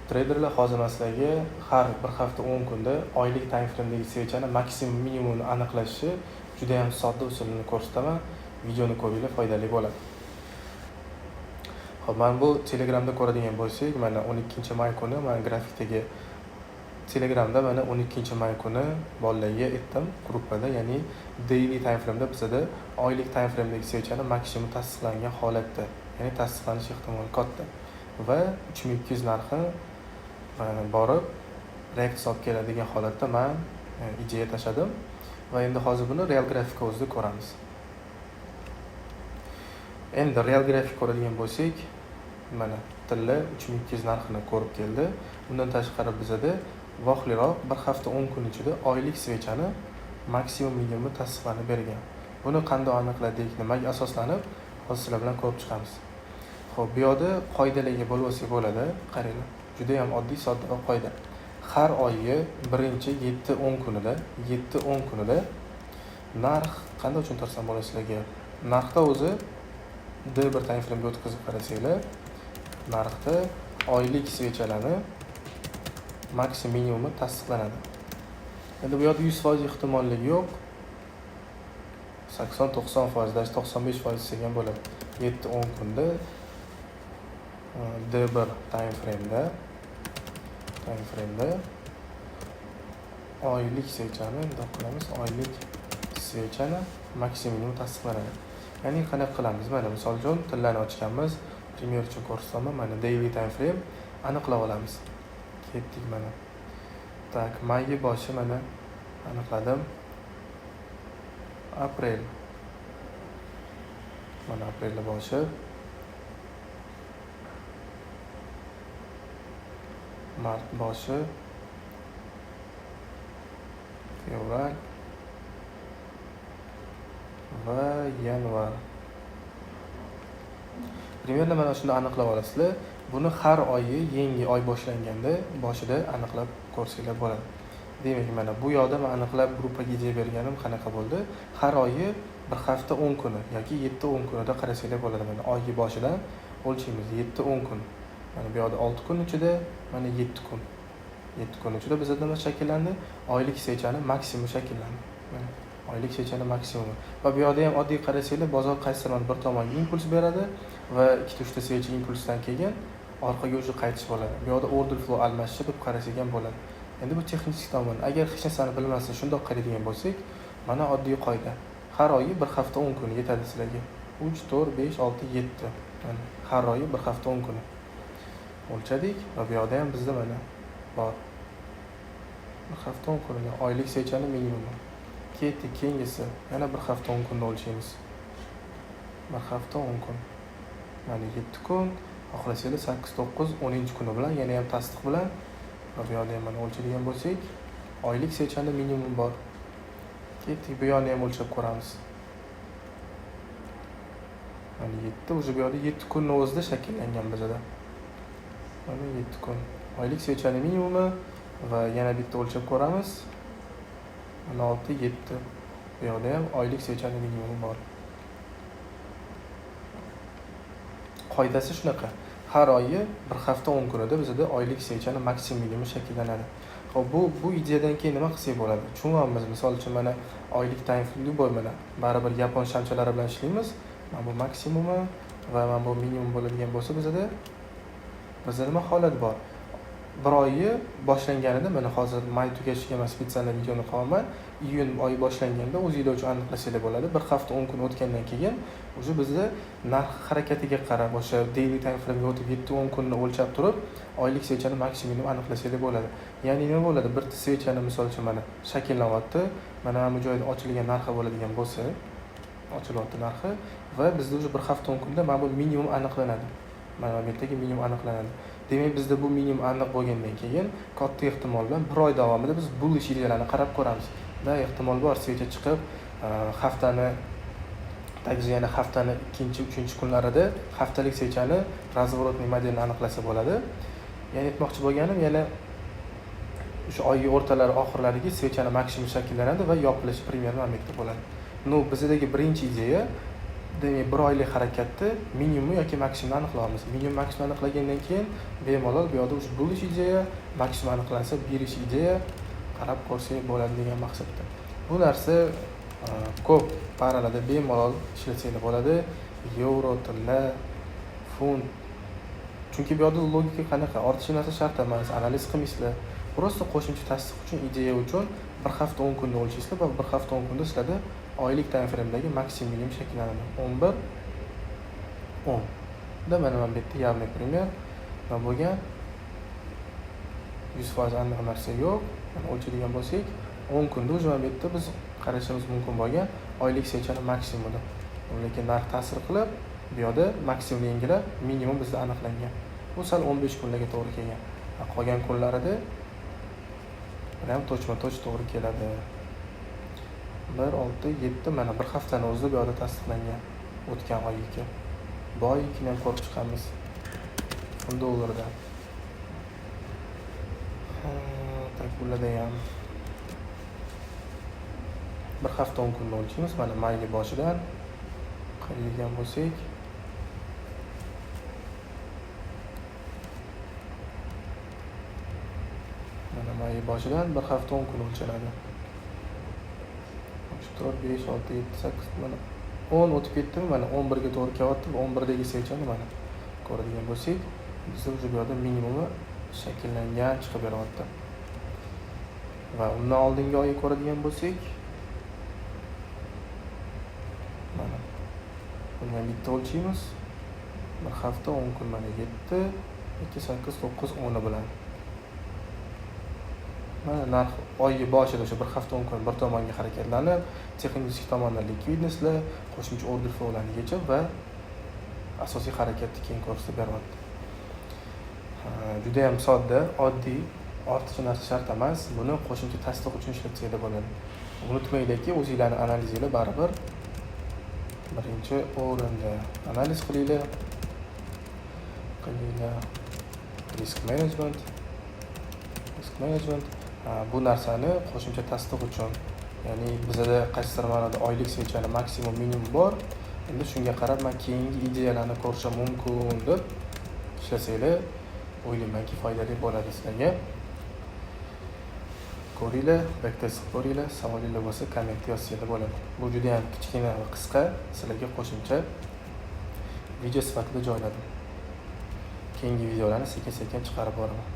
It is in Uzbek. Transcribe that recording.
Treyderlar, hozir man sizlarga har bir hafta 10 kunda oylik time frame'dagi свеча ni maksimum minimumini aniqlashni juda ham sodda usulini ko'rsataman. Videoni ko'ringlar, foydali bo'ladi. Xo'p, mana bu Telegramda ko'radigan bo'lsak, mana 12-may kuni mana grafikdagi Telegramda mana 12-may kuni bolalarga aytdim gruppada, ya'ni daily time frame'da bizada oylik time frame'dagi свеча ni maksimum tasdiqlangan holatda, ya'ni tasdiqlanish ehtimoli katta va 3200 narxi borib reaksiya olib keladigan holatda man ideya tashladim va endi hozir buni real grafika o'zida ko'ramiz. Endi real grafik ko'radigan bo'lsak, mana tilla 3200 narxini ko'rib keldi. Undan tashqari bizada vaqtliroq bir hafta 10 kun ichida oylik свеча ni maksimum minimumi tasdiqlanib bergan. Buni qanday aniqladik, nimaga asoslanib, hozir sizlar bilan ko'rib chiqamiz. Xo'p, bu yoqda qoidalarga bo'lib olsak bo'ladi. Qaranglar, juda ham oddiy, sodda va qoida. Har oyi birinchi 7-10 kunida, 7-10 kunida narx qanday tushuntirsam bo'ladi sizlarga? Narxda o'zi D1 time frame'ga o'tkazib qarasanglar, narxda oylik свеча larni maksimum minimumi tasdiqlanadi. Endi bu yoqda 100% ehtimolligi yo'q. 80-90%, даже 95% desak ham bo'ladi. 7-10 kunda D1 time frame'da oylik свеча ni bundoq qilamiz, oylik свеча ni maksimum tasdiqlanadi. Ya'ni qanaqa qilamiz? Mana misol uchun tillani ochganmiz. Пример uchun ko'rsataman. Mana daily time frame aniqlab olamiz. Ketdik mana. Так, mayga boshi mana aniqladim. Aprel. Mana aprelni boshi. Mart boshi. Fevral va yanvar. Примерно mana shuni aniqlab olasizlar. Buni har oyi yangi oy boshlanganda boshida aniqlab ko'rsanglar bo'ladi. Demak, mana bu yoqda men aniqlab gruppaga ideya berganim qanaqa bo'ldi? Har oyi bir hafta 10 kuni yoki 7-10 kunida qarasanglar bo'ladi. Mana oyni boshidan o'lchaymiz 7-10 kun. Mana bu yoqda 6 kun ichida, mana 7 kun. 7 kun ichida bizda nima shakllandi? Oylik свеча ni maksimum shakllandi. Mana oylik свеча ni maksimumi. Va bu yoqda ham oddiy qarasanglar, bozor qaysidir bir tomonga impuls beradi va ikkita uchta свеча impulsdan keyin orqaga уже qaytish bo'ladi. Bu yoqda order flow almashishi deb qarasak ham bo'ladi. Endi bu texnik tomon. Agar hech narsani bilmasdan shundoq qaraydigan bo'lsak, mana oddiy qoida. Har oyi bir hafta 10 kun yetadi sizlarga. 3, 4, 5, 6, 7. Mana har oyi bir hafta 10 kuni. O'lchadik va bu yoqda ham bizda mana bor. Bir hafta 10 kunida oylik свеча ni minimumi. Ketdik, keyingisi yana bir hafta 10 kunda o'lchaymiz. Bir hafta 10 kun. Mana 7 kun, xohlasanglar 8, 9, 10 kuni bilan yana ham tasdiq bilan va bu yoqda ham mana o'lchaydigan bo'lsak, oylik свеча ni minimum bor. Ketdik, bu yoqni ham o'lchab ko'ramiz. Mana 7, уже bu yoqda 7 kunni o'zida shakllangan bizada. Mana 7 kun. Oylik свеча ni minimumi va yana bitta o'lchab ko'ramiz. Mana 6, 7. Bu yoqda ham oylik свеча ni minimumi bor. Qoidasi shunaqa. Har oyi bir hafta 10 kunida bizada oylik свеча ni maksimum minimumi shakllanadi. Xo'p, bu ideyadan keyin nima qilsak bo'ladi? Tushunamiz, misol uchun mana oylik time frame любой mana baribir yapon shamchalari bilan ishlaymiz. Mana bu maksimumi va mana bu minimum bo'ladigan bo'lsa bizada nima holat bor? Bir oyi boshlanganida mana hozir may tugashiga man специально videoni qilyapman. Iyun oyi boshlanganda o'zinglar uchun aniqlasanglar bo'ladi. Bir hafta 10 kun o'tgandan keyin уже bizda narx harakatiga qarab o'sha daily time frame'ga o'tib 7-10 kunni o'lchab turib oylik свеча ni maksimumini aniqlasanglar bo'ladi. Ya'ni nima bo'ladi? Bir свеча ni misol uchun mana shakllanyapti. Mana bu joyda ochilgan narxi bo'ladigan bo'lsa, ochilyapti narxi va bizda уже bir hafta 10 kunda mana bu minimum aniqlanadi. Mana bu yerdagi minimum aniqlanadi. Demak, bizda bu minimum aniq bo'lgandan keyin katta ehtimol bilan bir oy davomida biz bullish ideyalarni qarab ko'ramiz. Da ehtimol bor свеча chiqib, haftani также yana haftani ikkinchi, uchinchi kunlarida haftalik свеча ni разворотный modelni aniqlasa bo'ladi. Ya'ni aytmoqchi bo'lganim, yana o'sha oyning o'rtalari, oxirlariga свеча ni maksimum shakllanadi va yopilishi примерно mana bu yerda bo'ladi. Ну, bizdagi birinchi ideya Demak, bir oylik harakatni minimum yoki maksimumni aniqlaymiz. Minimum maksimumni aniqlagandan keyin bemalol bu yoqda o'sha bullish ideya, maksimum aniqlansa bearish ideya qarab ko'rsak bo'ladi degan maqsadda. Bu narsa ko'p paralarda bemalol ishlatsanglar bo'ladi. Yevro, tilla, funt. Chunki bu yoqda logika qanaqa? Ortiqcha narsa shart emas, analiz qilmaysizlar. Просто qo'shimcha tasdiq uchun, ideya uchun bir hafta 10 kunda o'lchaysizlar va bir hafta 10 kunda sizlarda oylik time frame'dagi maksimum minimum shakllanadi. 11 10. Da mana bu yerda явный пример nima bo'lgan? 100% aniq narsa yo'q. Mana o'lchaydigan bo'lsak, 10 kunda уже mana bu yerda biz qarashimiz mumkin bo'lgan oylik sechani maksimumida. Lekin narx ta'sir qilib, bu yoqda maksimumni yangilab, minimum bizda aniqlangan. Bu sal 15 kunlarga to'g'ri kelgan. Qolgan kunlarida ham to'chma-toch to'g'ri keladi. 1 6 7 mana bir haftani o'zida bu yoqda tasdiqlangan o'tgan oyniki. Bu oynikini ham ko'rib chiqamiz. Funt dollardan. Tak, bularda ham bir hafta 10 kunda o'lchaymiz. Mana mayli boshidan qaraydigan bo'lsak, mana may boshidan bir hafta 10 kun o'lchanadi. 3 4 5 6 7 8 mana 10 o'tib ketdimi? Mana 11 ga to'g'ri kelyapti. 11 dagi sechani mana ko'radigan bo'lsak, bizda уже bu yerda minimumi shakllangan chiqib beryapti. Va undan oldingi oyni ko'radigan bo'lsak, mana buni ham bitta o'lchaymiz. Bir hafta 10 kun mana 7 2 8 9 10 bilan. Mana narx oyi boshida o'sha bir hafta 10 kun bir tomonga harakatlanib, texnik tomondan likvidnostlar, qo'shimcha order flowlarni yechib va asosiy harakatni keyin ko'rsatib beryapti. Juda ham sodda, oddiy, ortiqcha narsa shart emas. Buni qo'shimcha tasdiq uchun ishlatsanglar bo'ladi. Unutmanglarki, o'zinglarning analizinglar baribir birinchi o'rinda. Analiz qilinglar, risk management, bu narsani qo'shimcha tasdiq uchun, ya'ni bizada qaysidir ma'noda oylik sechani maksimum minimum bor. Endi shunga qarab men keyingi ideyalarni ko'rishim mumkin deb ishlasanglar, o'ylaymanki foydali bo'ladi sizlarga. Ko'ringlar, backtest qilib ko'ringlar, savolinglar bo'lsa kommentda yozsanglar bo'ladi. Bu juda ham kichkina va qisqa, sizlarga qo'shimcha video sifatida joyladim. Keyingi videolarni sekin-sekin chiqarib boraman.